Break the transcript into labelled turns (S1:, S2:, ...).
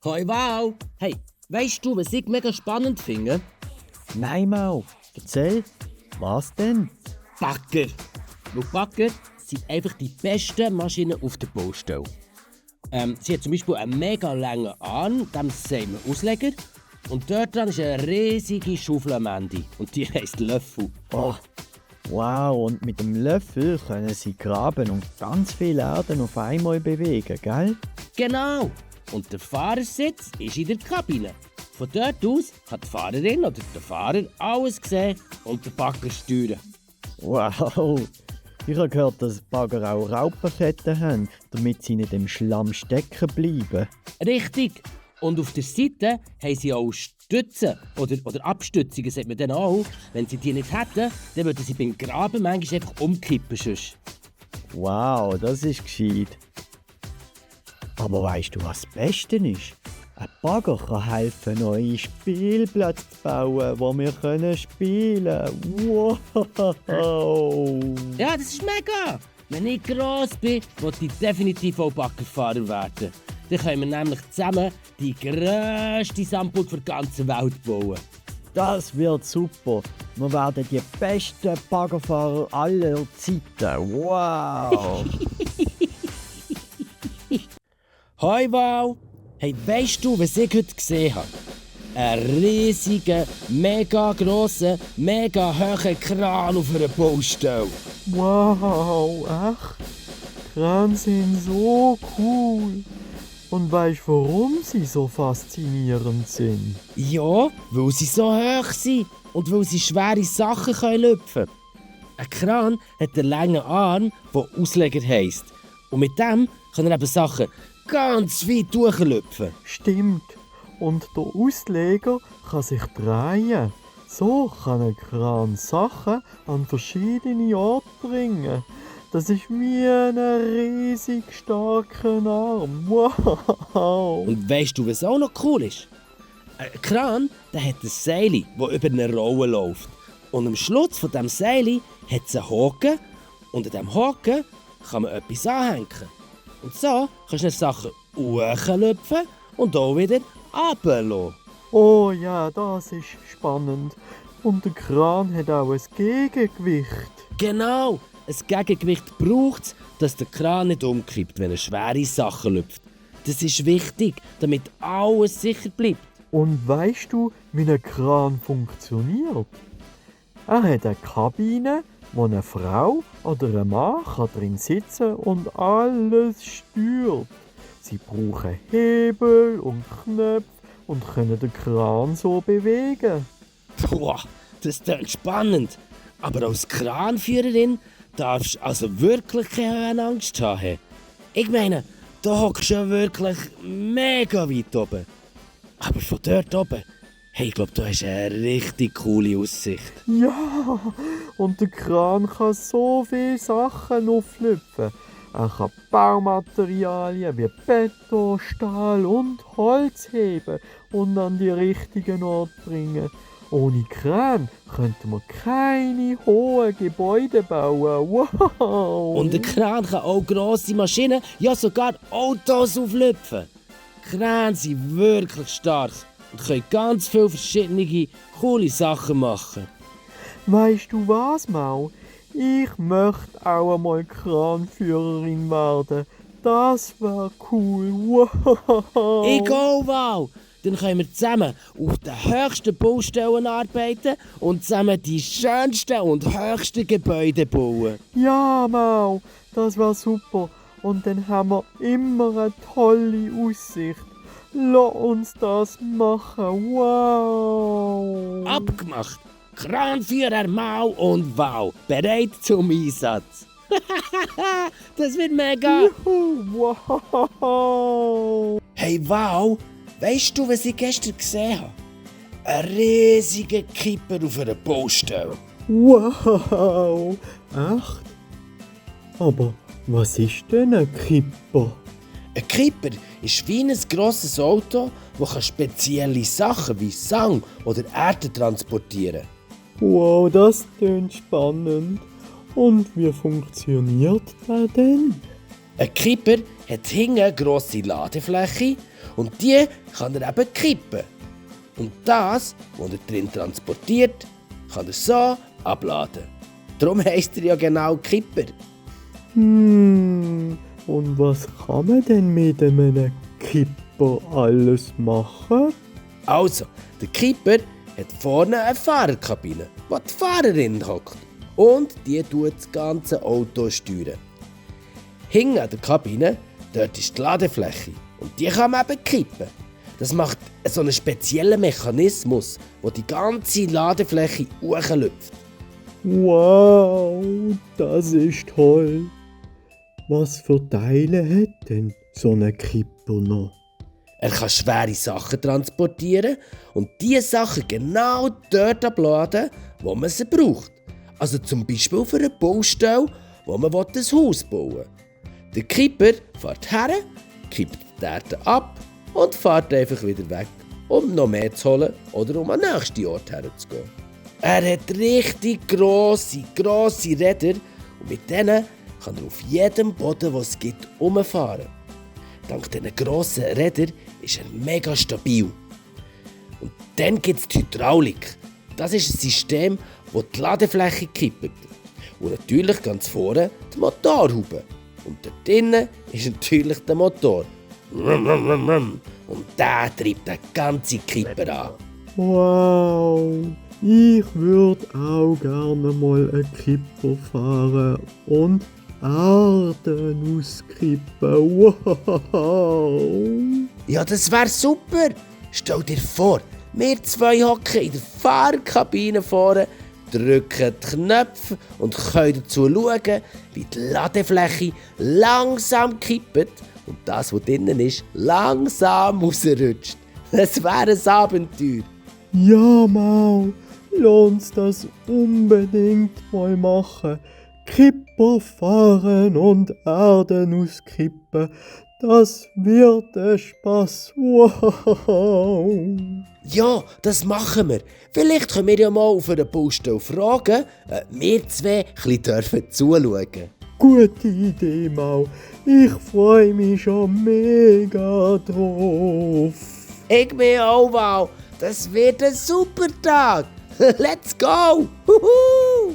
S1: Hoi wow! Hey, weißt du, was ich mega spannend finde?
S2: Nein, Mau. Erzähl. Was denn?
S1: Bagger! Weil Bagger sind einfach die besten Maschinen auf der Baustelle. Sie hat zum Beispiel einen mega langen Arm, dem sagen wir Ausleger. Und dort dran ist eine riesige Schaufel am Ende. Und die heisst Löffel.
S2: Oh, wow, und mit dem Löffel können sie graben und ganz viel Erde auf einmal bewegen, gell?
S1: Genau! Und der Fahrersitz ist in der Kabine. Von dort aus kann die Fahrerin oder der Fahrer alles sehen und den Bagger steuern.
S2: Wow. Ich habe gehört, dass Bagger auch Raupenketten haben, damit sie nicht im Schlamm stecken bleiben.
S1: Richtig! Und auf der Seite haben sie auch Stützen oder Abstützungen, sagt man dann auch. Wenn sie die nicht hätten, dann würden sie beim Graben manchmal einfach umkippen. Sonst.
S2: Wow, das ist gescheit. Aber weißt du, was das Beste ist? Ein Bagger kann helfen, neue Spielplätze zu bauen, wo wir spielen können. Wow!
S1: Ja, das ist mega! Wenn ich gross bin, will ich definitiv auch Baggerfahrer werden. Dann können wir nämlich zusammen die grösste Sandburg für die ganze Welt bauen.
S2: Das wird super. Wir werden die besten Baggerfahrer aller Zeiten. Wow!
S1: Hoi wow! Hey, weißt du, was ich heute gesehen habe? Einen riesigen, mega grossen, mega hohen Kran auf einer Baustelle.
S3: Wow, echt? Kräne sind so cool. Und weißt du, warum sie so faszinierend sind?
S1: Ja, weil sie so hoch sind und weil sie schwere Sachen lüpfen können. Ein Kran hat einen langen Arm, der Ausleger heisst. Und mit dem kann er eben Sachen ganz weit durchlüpfen.
S3: Stimmt. Und der Ausleger kann sich drehen. So kann ein Kran Sachen an verschiedene Orte bringen. Das ist wie ein riesig starker Arm. Wow!
S1: Und weißt du, was auch noch cool ist? Ein Kran der hat ein Seil, das über eine Rolle läuft. Und am Schluss von diesem Seil hat es einen Haken. Und an diesem Haken kann man etwas anhängen. Und so kannst du Sachen hochlüpfen und auch wieder runterlassen.
S3: Oh ja, das ist spannend. Und der Kran hat auch ein Gegengewicht.
S1: Genau! Ein Gegengewicht braucht es, dass der Kran nicht umkippt, wenn er schwere Sachen lüpft. Das ist wichtig, damit alles sicher bleibt.
S3: Und weißt du, wie ein Kran funktioniert? Er hat eine Kabine, wo eine Frau oder ein Mann drin sitzen und alles steuert. Sie brauchen Hebel und Knöpfe und können den Kran so bewegen.
S1: Boah, das klingt spannend. Aber als Kranführerin darfst du also wirklich keine Angst haben. Ich meine, da hockst du ja wirklich mega weit oben. Aber von dort oben, hey, ich glaube, da hast du eine richtig coole Aussicht.
S3: Ja, und der Kran kann so viele Sachen auflüpfen. Er kann Baumaterialien wie Beton, Stahl und Holz heben und an die richtigen Ort bringen. Ohne Kran könnte man keine hohen Gebäude bauen. Wow!
S1: Und der Kran kann auch grosse Maschinen, ja sogar Autos auflüpfen. Kräne sind wirklich stark und können ganz viele verschiedene coole Sachen machen.
S3: Weißt du was, Mau? Ich möchte auch einmal Kranführerin werden. Das wäre cool. Wow!
S1: Ich auch, wow! Dann können wir zusammen auf den höchsten Baustellen arbeiten und zusammen die schönsten und höchsten Gebäude bauen.
S3: Ja, Mau, das war super. Und dann haben wir immer eine tolle Aussicht. Lass uns das machen. Wow!
S1: Abgemacht! Kranführer Mau und Wow, bereit zum Einsatz. Das wird mega!
S3: Juhu, wow!
S1: Hey Wow, weißt du, was ich gestern gesehen habe? Ein riesiger Kipper auf einer Baustelle.
S3: Wow! Echt? Aber was ist denn ein Kipper?
S1: Ein Kipper ist wie ein grosses Auto, das spezielle Sachen wie Sang oder Erde transportieren kann.
S3: Wow, das klingt spannend. Und wie funktioniert der denn?
S1: Ein Kipper hat hinten eine grosse Ladefläche und die kann er eben kippen. Und das, was er drin transportiert, kann er so abladen. Darum heisst er ja genau Kipper.
S3: Und was kann man denn mit einem Kipper alles machen?
S1: Also, der Kipper hat vorne eine Fahrerkabine, wo die Fahrerin hockt. Und die tut das ganze Auto steuern. Hinten an der Kabine, dort ist die Ladefläche. Und die kann man eben kippen. Das macht so einen speziellen Mechanismus, der die ganze Ladefläche hochlüpft.
S3: Wow, das ist toll. Was für Teile hat denn so ein Kipper noch?
S1: Er kann schwere Sachen transportieren und diese Sachen genau dort abladen, wo man sie braucht. Also zum Beispiel für eine Baustelle, wo man ein Haus bauen will. Der Kipper fährt her, kippt die Erde ab und fährt einfach wieder weg, um noch mehr zu holen oder um an den nächsten Ort herzugehen. Er hat richtig grosse Räder und mit denen kann er auf jedem Boden, den es gibt, umfahren. Dank diesen grossen Rädern ist er mega stabil. Und dann gibt es die Hydraulik. Das ist ein System, das die Ladefläche kippt. Und natürlich ganz vorne die Motorhaube. Und dort drinnen ist natürlich der Motor. Und der treibt den ganzen Kipper an.
S3: Wow, ich würde auch gerne mal einen Kipper fahren und Arten auskippen. Wow!
S1: Ja, das wäre super. Stell dir vor, wir zwei hocken in der Fahrerkabine vorne, drücken die Knöpfe und können dazu schauen, wie die Ladefläche langsam kippt und das, was drinnen ist, langsam rausrutscht. Das wäre ein Abenteuer.
S3: Ja, Mau, lohnt's das unbedingt mal machen. Kipper fahren und Erden auskippen, das wird ein Spass. Wow!
S1: Ja, das machen wir. Vielleicht können wir ja mal auf einer Baustelle fragen, ob wir zwei ein bisschen zuschauen dürfen.
S3: Gute Idee, Mau. Ich freue mich schon mega drauf.
S1: Ich mich auch, wow. Das wird ein super Tag. Let's go! Huhu!